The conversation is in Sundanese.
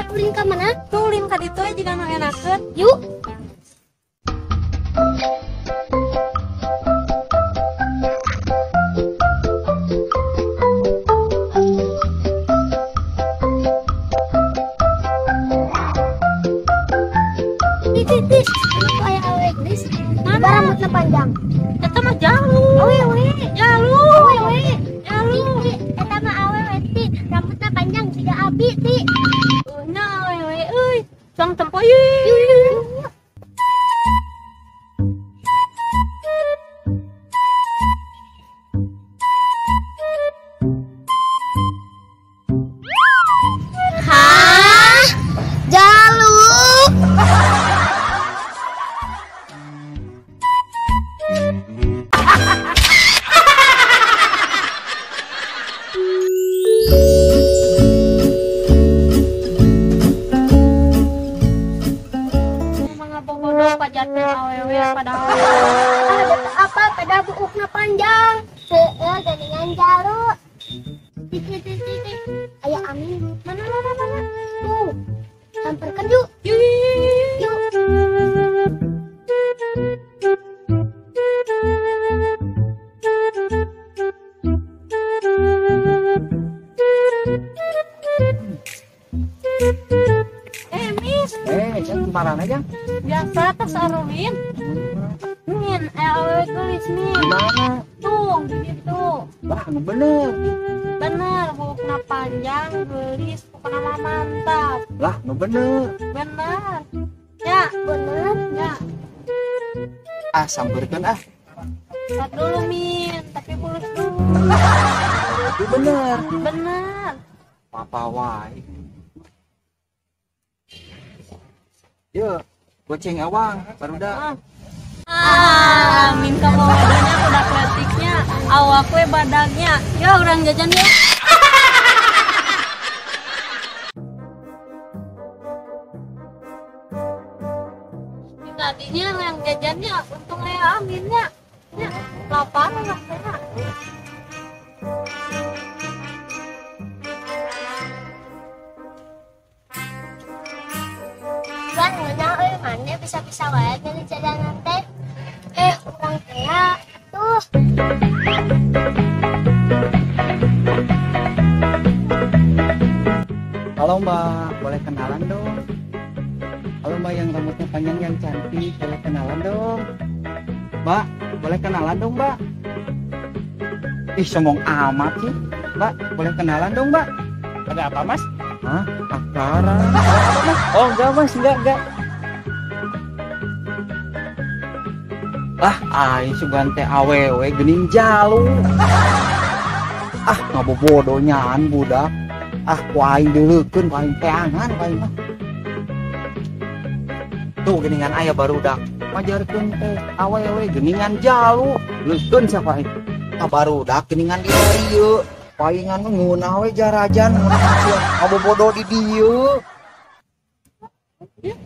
Rek ulin ka mana? Tuh ulin ka ditu we jiga nu enakeun. Yuk. Ti, aya awewe geulis. Mana? Rambutna panjang. Eta mah jalu. Awewe. Jalu. Awewe. Jalu. Ti, eta mah awewe ti, rambutna panjang siga abi ti. Nya awewe euy. Cong tempo yeuh. Hah? Jalu. Apa pada buukna panjang? Heeh, geningan jalu. Ti ti ti ti. Aya amin. Mana mana mana? Tuh. Samperkeun yuk. Yuk. Yuk. Mis. Jangan kemana aja? Biasa tas aruin. Min, awewe geulis min. Gimana? Tuh, gitu. Wah, bener. Bener, buukna panjang, geulis, pokokna mah mantap. Lah, nu bener. Bener. Ya, bener. Ya. Ah, samperkeun ah. Lihat dulu, Min, tapi bulus dulu. Tapi bener. Bener. Papa wae. Yuk, goceng awang, barudak. Ah, amin kamu wadahnya udah kreatifnya, awak we badagnya. Ya orang jajan ya. Tadinya yang jajannya untung ya aminnya. Ya, lapar lah saya. Kan ngeunah euy mane bisa-bisa wae meuli jajanan teh. Urang teh tuh. Halo Mbak, boleh kenalan dong? Halo Mbak yang rambutnya panjang yang cantik, boleh kenalan dong? Mbak, boleh kenalan dong Mbak? Ih, sombong amat sih. Mbak, boleh kenalan dong Mbak? Ada apa Mas? Hah? Acara? Ada apa Mas? Oh enggak Mas, enggak. Ah, aing sugan teh awewe geuning jalu. Ah, ngabobodo nyaan budak. Ah, ku aing deuleukeun, ku aing teangan ku aing mah. Tuh geuningan aya barudak. Majarkeun teh awewe geuningan jalu. Leukeun siapa aing? Ah, barudak geuningan di dieu. Paingan mah ngeunah we jarajan ngeunah sia. Ngabobodo di dieu. Ya.